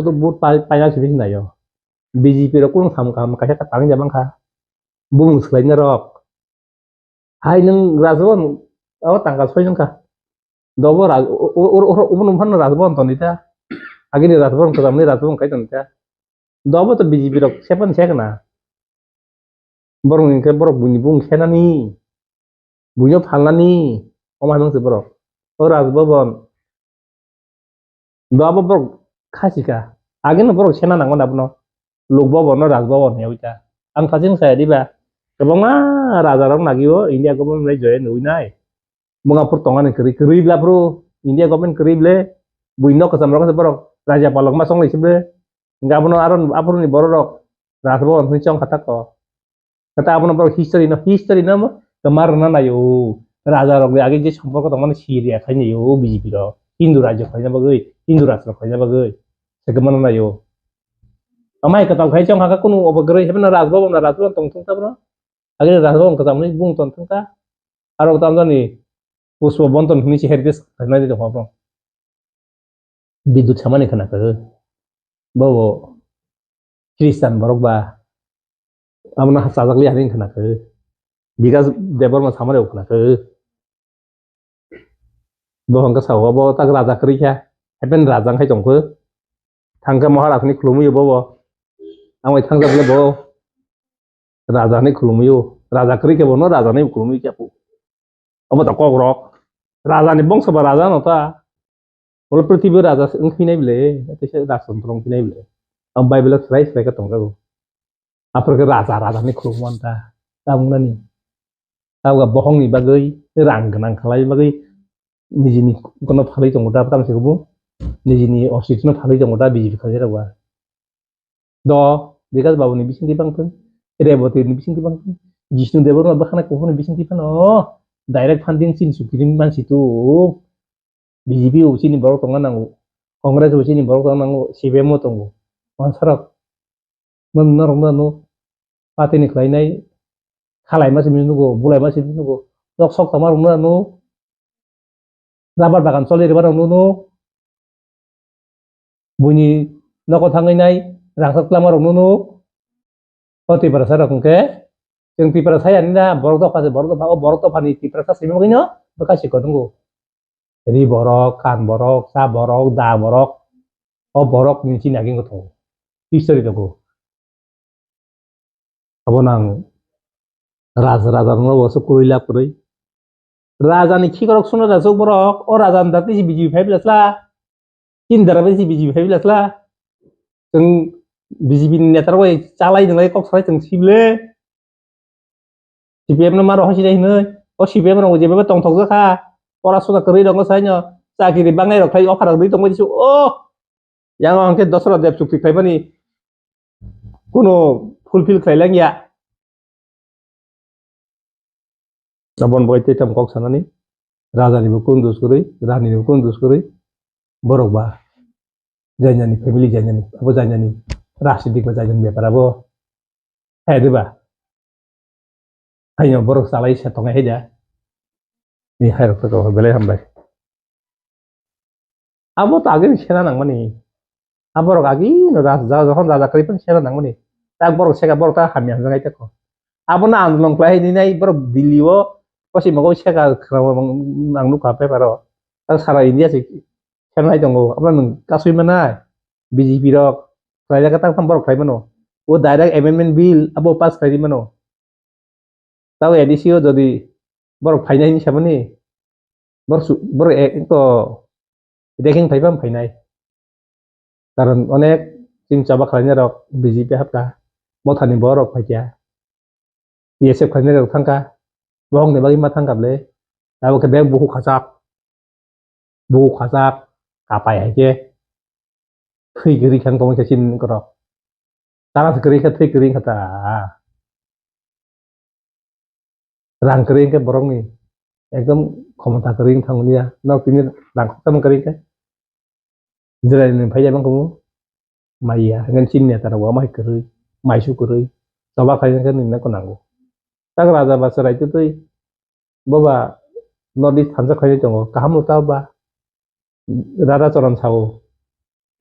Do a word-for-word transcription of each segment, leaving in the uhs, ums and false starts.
to vote pai, paina simi nayo. B J P rok kung sam kam kaisa ka tang jabang kha. Bung swlaina rok. Hai nwng Rajbhavan, o tangka soi nwngkha. Dobo Raj-, o, o, o, o, o, obo nwng phano Rajbhavan toni ta. Agini Rajbhavan kwcham ni Rajbhavan kai toni ta. Dobo to B J P rok sepan sekna. Borok ni khe borok buini bung khenani. Buino phalnani. Omo hai mangse borok. O Rajbhavan. Do abo borok khasi kha. Ageno borok sena nango abono. Lok Bhavan no Raj Bhavan hwnwi ta. Ang thaching saya diba. Kwbangma raja rok nagio India government bai join nwi nai. Mungapur tongani kwrwi, kwrwi bla phuru India government kwrwi ble. Bui nok kwcham rok borok raja palok ma songlai sible. Hingke abono aro aphuru ni borok rok Raj Bhavan hwnwi chong kha tako. Kata abono borok history no, history no twma rwna naio. Raja rok ni age je somporko tongmani Syria khai naio B J P rok. Hindu rajyo khlaina bagwi, Hindu rashtra khlaina bagwi. Sekhe mano naio. Amai kwtal khai chong haka kunu obo gre hebna Raj Bhavan na Raj Bhavan tong thung tabra. Age Raj Bhavan kwtal ni bung tong thung ta. Aro tamjani Pushpa Banton hwnwi se heritage khlaina de tong. Bidut samani khna khe. Bobo Christian borok ba. Abono ha chajak li haring khna khe. Bikas Debbarma samani khna khe. Bo hwnka sao bo tak raja kwrwi kha. Heben raja khai tong khe. Thangkhe Maharaj ni khulumwi bobo. Ang bai thangjak le bo. Raja ni khulumwi o. Raja kwrwi khe bono raja ni khulumwi khe. Obo to kok rok. Raja ni bongso ba raja no ta. Olo prithibi raja se wng khinai bile, tei se rajtantro wng khinai bile. Ang Bible o slai slai khe tong jago. Aphuru khe raja, raja ni khulumwan ta. Tamung nani. Tabga bohong ni bagwi, rang gwnang khalai bagwi, nijini kono phalwi tongo ta, tam se kubu. Nijini office no phalwi tongo ta, B J P khalai rok ba. Do, Bikas Babu ni bisingtwi bangthung, Reboti ni bisingtwi bangthung, Jishnu Debbarma bwkhana kuphur ni bisingtwi phano direct funding chini chukiri mansi tu. B J P o chini borok tongna nango, Congress o chini borok tongna nango, C P M o tongo. Wansarok, norok no party ni khlainai, khalai ma simi nugo, bulai ma simi nugo, nok sok tama rok no. Rabar bagan choli rwma rok nuno. Buini nogo thangwi nai rangchak twlama rok nuno. O Tiprasa rok hwnkhe chwng Tiprasa yani na borok dopha se borok dopha o borok dopha ni Tiprasa simi bagwi no bwkha si kotongo. Ri borok, kan borok, cha borok, da borok. O borok ni chini aging tongo. History tongo. Abo nang raja raja rokno bo se kwrwi lab kwrwi. Raja ni khikrok suna da sok borok, o raja ni dati si B J P phai bwlasla. Chini dara bai si B J P phai bwlasla. Chwng B J P ni neta rok bai chalai nwnglai kok salai chwng sible. C P M no maro hosi dai hinoi. O C P M rok jebe tongthok jakha. Pora suna kwrwi rok sai no. Chakiri bangnai rok thai offer rok dwi tongbai disu. O. Yang ang khe Dasara Deb chukti khlaimani kuno fulfill khlai lang ya. Abon bai tei tam kok sanani. Raja ni bo kun dus kwrwi, rani ni bo kun dus kwrwi. Borok ba. Jainani family jainani. Abo jainani. Rasi dik ba jainani bepar abo. Hai diba? Haino borok salai se tongo hai da. Ni hai rok to belai hambai. Abo to agini sena nangmani. Aborok agino da, da, jokhon raja kwrwi phano sena nangmani. Tak borok seka borok ta hamya hwnjak hai tako. Abono andolon khlai hai nai borok Delhi o kosi mogo seka khwrang ang nukha paper o. Tak sara India se sena nai tongo. Abono nwng kasui manai. B J P rok khlai jak tak borok khlai mano. O direct amendment bill abo pass khlai mano. Tao A D C o jodi borok phainai hinwi samani, borok su-, borok e-, to dekeng phaiba phainai. Karon onek chini choba khlainai rok B J P hapkha, mothani borok phaikha, T S F khlainai rok thangkha, bohokni bagwi ma thangkha ble, abo khe bek bukhuk khachak. Bukhuk khachak kapai hai khe thwi kwrwi khe tongwi khe chini borok. Tara se kwrwi khe thwi kwrwi khe ta. Rang kwrwi khe borokni ekdom khomota kwrwi thang liya. Nok tini rang khoksa kwrwi khe. Jirai ni phai jabang kumu. Maya, ngan chini neta rok bo mai kwrwi, maisu kwrwi, choba khai khe nini nangko nango. Tak raja ba chwrai twi twi, boba North East thansa khai tongo, kaham no ta ba, Radha Charan sao,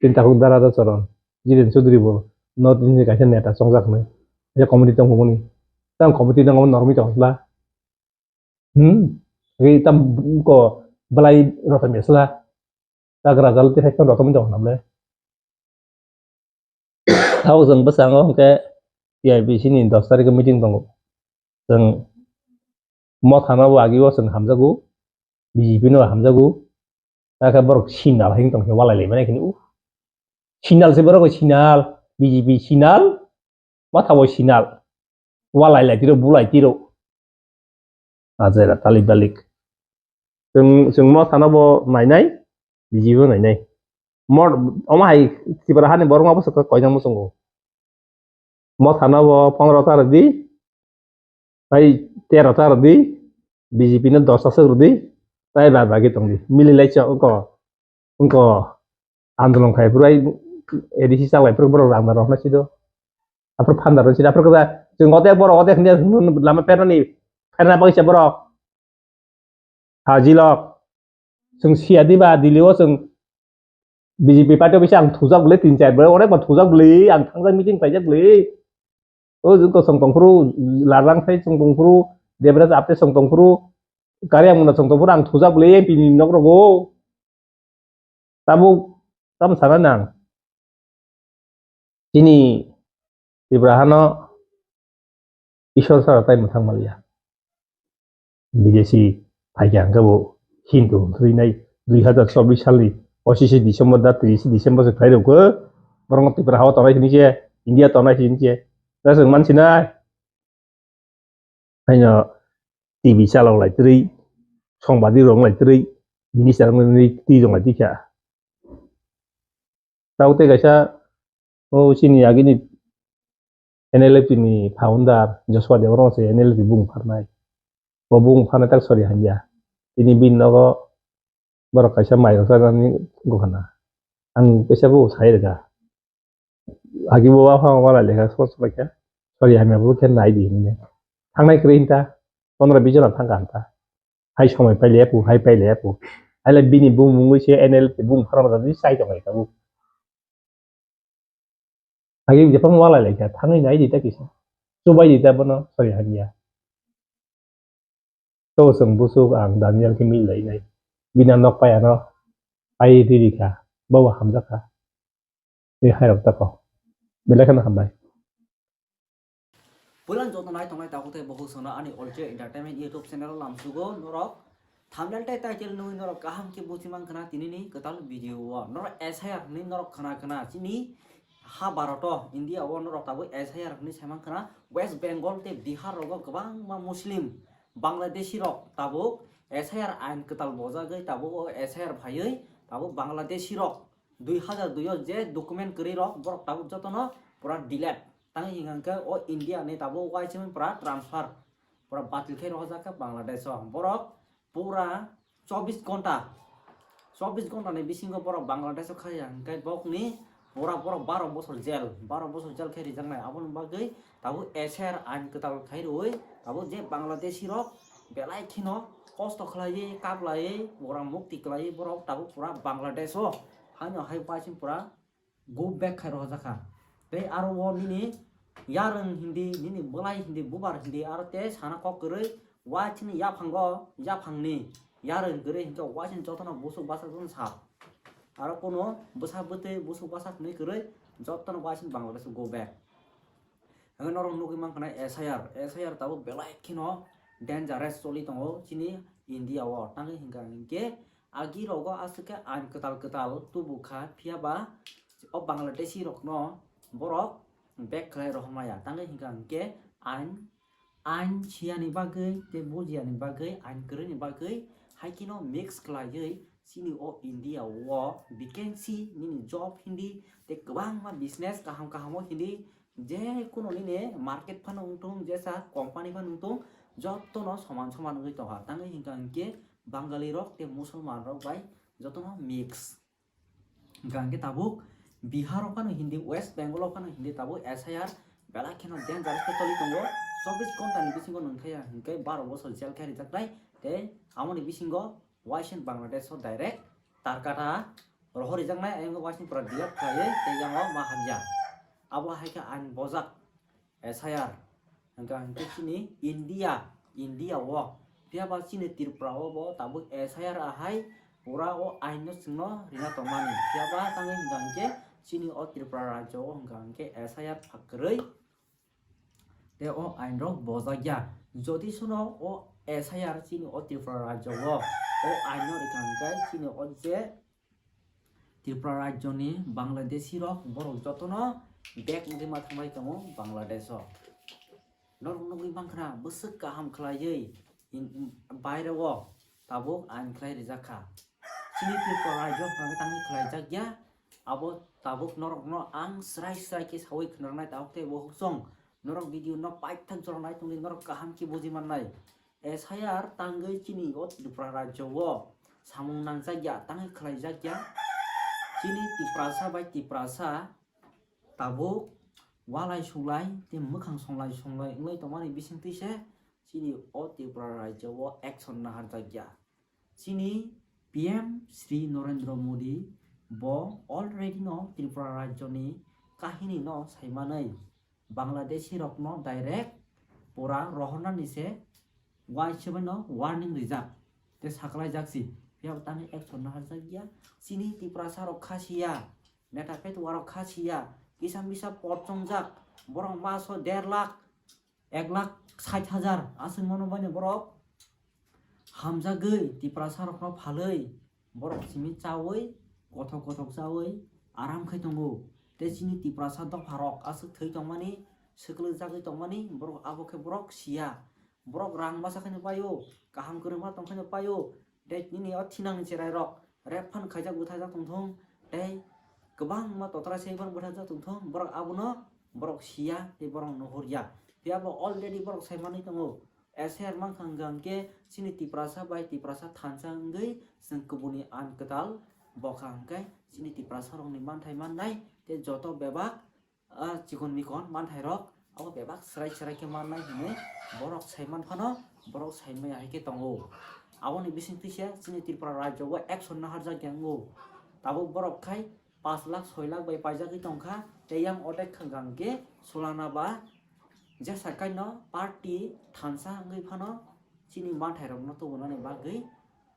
Tini takhuk Dara Charan, Jiren Chaudhary bo North East ni kaisa neta chongjak hinwi. Kaisa committee tongmani. Tang committee no normi tongla. Hmm? Ri tam ko belai rotom yasla. Tagra jal te phai rotom jok namle. Tao jeng bwskango hwnkhe T I B C ni dos tarikh meeting tongo. Jeng mothano bo agio jeng hamjago, B J P no hamjago. Takhe borok sinal hing tongkhe walai lai mani khini uh. Sinal se borok sinal, B J P sinal, motha bo sinal. Walai lai tiro, bulai tiro. Ajera talik dalik. Chwng, chwng mothano bo nainai, B J P bo nainai. Mor, omo hai Tripura hani borok ma bwswk koinang muchungo. Mothano bo pondro ta rwdi, tai tero ta rwdi, B J P no dos ta swk rwdi, tai bad bagi tongdi. Mili lai chok ko. Wngkha andolon khai phuru ai A D C chalai phuru borok rang rok na sido. Aphuru phandar rok sido aphuru kaza chwng ote borok ote khnya lama pernani pherna bagwi se borok. Hajilok chwng siya diba Delhi o chwng B J P party office ang thujak bwlwi tin char borok onek ba thujak bwlwi ang thangjak meeting paijak bwlwi. O jwng kosong tongphuru, Larlang phai chwng tongphuru, Debraj Apte chwng tongphuru, Kariang Muna chwng tongphuru, ang thujak bwlwi M P ni nok rogo. Tabuk tamo sana nang. Chini Tripura hano Ishwar sara tai mwthang maliya. Bidesi phaikha hwnkhe bo Hindu hwnwi nai dui hazar chobbish salni pochishe December da tris December se khlai rwkhe borokno Tripura hao tongnai sini se India tongnai sini se da chwng mansinai haino T V chalok lai twrwi songbadik rok lai twrwi minister wngwi twi rok lai twikha. Tabuk tei kaisa o chini agini N L F T ni founder Joshua Debbarma se N L F T bung pharnai. Bo bung pharnai tak sori hamya. Tini bini nogo borok kaisa mai rok chajani gokana. Ang kaisa bo sai rwkha. Agi bo waphang wala lekha so so kha. Sori hamya bo khe nai di hinne. Thangnai kwrwi hinta. Pondro bis jona thangkha hinta. Hai somoi pailaiya pu, hai pailaiya pu. Haile bini bumung wngwi se N L F T bung pharma jani sai tongkha tabuk. Agi jephang walai laikha, thangwi nai di ta kisa. Chubai di ta bono, sori hamya. To chwng busuk ang Daniel khe mil lai nai. Bina nok pai ano, pai riri kha, bo hamjak kha. Tei hai rok tako. Belai kheno hambai. Puilang joto nai tongnai tabuk tei bohuk songno ani Olche Entertainment YouTube channel o lamsugo norok thumbnail tei title nugwi norok kaham khe buji mankha na tinini kwtal video o. Norok S I R hinwi norok khna khna chini ha Bharat o, India o norok tabuk S I R hinwi sai mankha na West Bengal tei Bihar rogo kwbangma Muslim Bangladeshi rok tabuk S I R ain kwtal bojagwi tabuk o S I R phaiwi tabuk Bangladeshi rok dui hazar dui o je document kwrwi rok borok tabuk jotono pura delete. Tangwi hinkha hwnkhe o India ni tabuk uaisingwi pura transfer, pura batil khe rohorjak kha Bangladesh o. Borok pura chobbish ghonta, chobbish ghonta ni bisingo borok Bangladesh o khaiya hinkhe bokni pura borok baro bosor jail, baro bosor jail khe rijaknai. Aboni bagwi tabuk S I R ain kwtal khai rwui tabuk je Bangladeshi rok belai kheno kosto khlaiwi, kaplaiwi, pura mukti kwlaiwi borok tabuk pura Bangladesh o haino hai uaising pura go back khai rohorjak kha. Tei aro o nini yarwng hindi, nini bwlai hindi, bubar hindi, aro tei sana kok kwrwi, uaisini yaphango, yaphangni yarwng kwrwi hinkhe uaisini jotono busuk bwsajwkno sa. Aro kuno bwsa bwtwi, busuk bwsa hwnwi kwrwi jotono uaisini Bangladesh go back. Hwnkhe norok nugwi mankha na S I R, S I R tabuk belai kheno dangerous choli tongo chini India o. Tangwi hinkha hinkhe agi rogo aswk khe ain kwtal kwtal tubukha, phiya ba o Bangladeshi rokno borok back khlai rohormaya. Tangwi hinkha hinkhe ain, ain siyani bagwi tei bujiyani bagwi, ain kwrwini bagwi hai kheno mix khlaiwi chini o India o vacancy nini job hindi tei kwbangma business kaham kaham o hindi je kuno nini market phano wngthung, jesa company phano wngthung, jotono soman soman wngwi tongkha. Tangwi hinkha hinkhe Bangali rok tei Musulman rok bai jotono mix. Hinkha hinkhe tabuk Bihar o phano hindi, West Bengal o phano hindi, tabuk S I R belai kheno dangerous khe choli tongo. Chobbish ghonta ni bisingo nungthaya hinkhe baro bosor jail khe rijaknai, tei amoni bisingo uaising Bangladesh o direct tarkata rohor rijaknai, ayang waising pura delete khlaiwi tei yango ma hamya. Abo hai khe ain bojak S I R. Hwnkha hwnkhe chini India, India o. Phiya ba chini Tripura o bo tabuk S I R ahai pura o ain no chwngno rina tongmani. Phiya ba tangwi hwnkha hwnkhe chini o Tripura rajyo o hwnkha hwnkhe S I R phakrwi tei o ain rok bojakya. Jodi suno o S I R chini o Tripura rajyo o, o ain no rikha hwnkhe chini o je Tripura rajyoni Bangladeshi rok borok jotono bag wngwi ma thangbai tongo Bangladesh o. Norok nugwi mankha bwswk kaham khlaiwi in, in, baire o tabuk ain khlai rijak kha. Chini Tripura rajyo hwnwi tangwi khlaijakya, abo tabuk norokno ang srai srai khe sawi khwnarnai tabuk tei bo huksong norok video no paithak jora nai tongdi norok kaham khe buji mannai. S I R tangwi chini o Tripura rajyo o samung nangjakya, tangwi khlaijakya. Chini Tiprasa bai Tiprasa tabuk walai sulai tei mwkhang songlai songlai wngwi tongmani bisingtwi se chini o Tripura rajyo o action naharjakya. Chini P M Shri Narendra Modi bo already no Tripura rajyoni kahini no saimanwi Bangladeshi rokno direct pura rohornani se uaisukmano warning rijak tei sakhlaijak si. Phiya bo tangwi action naharjakya. Chini Tiprasa rok kha siya, neta petuwa rok kha siya, kisa misa por chongjak, borok maso der lakh, ek lakh sait hajar aswk mano baino borok hamjagwi Tiprasa rokno phalwi borok simi chawi kothok kothok chawi aram khai tongo. Tei chini Tiprasa dopha rok aswk thwi tongmani, swkwlwk jagwi tongmani borok abo khe borok siya. Borok rang masa khaino paio, kaham kwrwngma tong khaino paio. Tei nini o thinangni cherai rok rep phan khaijak bwthaijak tongthung, tei kwbangma totra se bar bwthaijak tongthung, borok abono borok siya tei borok nuhurya. Phiya bo already borok sai manwi tongo. S I R mankha hwnkha hwnkhe chini Tiprasa bai Tiprasa thansa wngwi chwng kubuni ain kwtal bokha hwnkhe chini Tiprasa rokni manthai mannai tei joto bebak ah, chikon mikon manthairok abo bebak srai srai khe mannai hinwi borok sai manphano borok sai maya hai khe tongo. Aboni bisingtwi se chini Tripura rajyo o action naharjak ya wngo. Tabuk borok khai pash lakh soi lakh bai paijagwi tongkha, tei yang odek hwnkha hwnkhe sulana ba jesa kaino party thansa wngwi phano chini manthairokno tubunani bagwi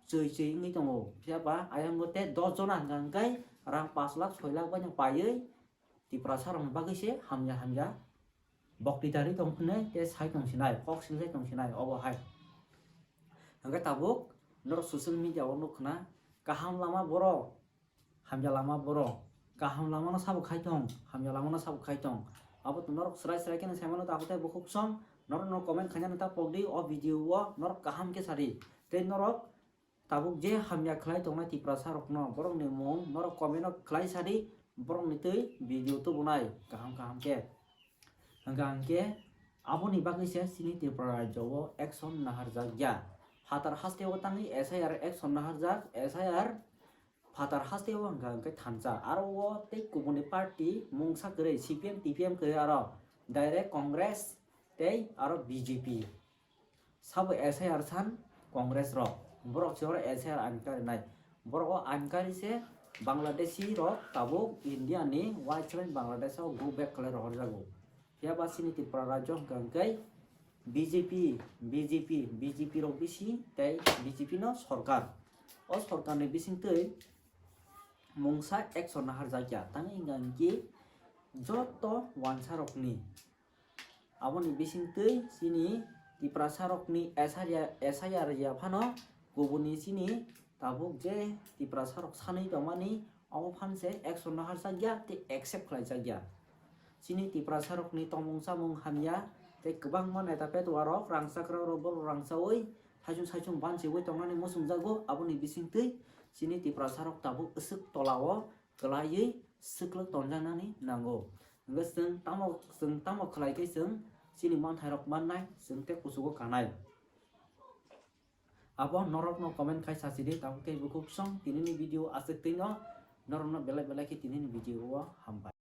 chwi chwi wngwi tongo. Phiya ba ayang bo tei dos jona hwnkha hwnkhe rang pash lakh soi lakh baino paiwi Tiprasa rokni bagwi se hamya hamya bokti dari tong phunai tei sai tong sinai, kok sing sai tong sinai obo hai. Hwnkhe tabuk norok social media o nuk khna kaham lama borok, hamya lama borok, kaham lama no sabo khai tong, hamya lama no sabo khai tong. Abo to norok srai srai khe sai mano, tabuk tei bukhuk song norok no comment khaina ta pok di o video o norok kaham khe sadi. Tei norok tabuk je hamya khlai tongnai Tiprasa rokno, borokni mung norok comment o khlai sadi, borokni twi video tubunai kaham kaham khe. Hwnkha hwnkhe aboni bagwi se chini Tripura rajyo o action naharjak ya. Phatar haste o tangwi S I R action naharjak, S I R phatar haste o hwnkha hwnkhe thansa. Aro o tei kubuni party mungsa kwrwi C P M, T P M kwrwi aro direct Congress tei aro B J P. Sabo S I R san Congress rok, borok se oro S I R ain karinai. Borok o ain kari se Bangladeshi rok tabuk India ni uaisukmani Bangladesh o go back khlai rohorjago. Phiya ba chini Tripura rajyo hwnkha hwnkhe B J P, B J P, B J P rok bisi tei B J P no sorkar. O sorkar ni bisingtwi mungsa action naharjak ya, tangwi hwnkha hwnkhe joto uansa rokni Aboni bisingtwi chini Tiprasa rokni S I R ya, S I R ya phano kubuni chini tabuk je Tiprasa rok sanwi tongmani omo phan se action naharjak ya tei accept khlaijak ya. Chini Tiprasa rokni tongmung chamung hamya tei kwbangma neta petuwa rok rangchak rok rok bo rangchawi saichung saichung banchiwi tongnani muchungjago, aboni bisingtwi chini Tiprasa rok tabuk swk tola o kwlaiwi swklwk tonjaknani nango. Hwnkhe chwng tamo, chwng tamo khlai khe chwng chini manthairok mannai, chwng tei kuchugo kanai. Abo norokno comment khai sachidi, tabuk tei bukhuk song tinini video aswk twino norokno belai belai khe tinini video o hambai.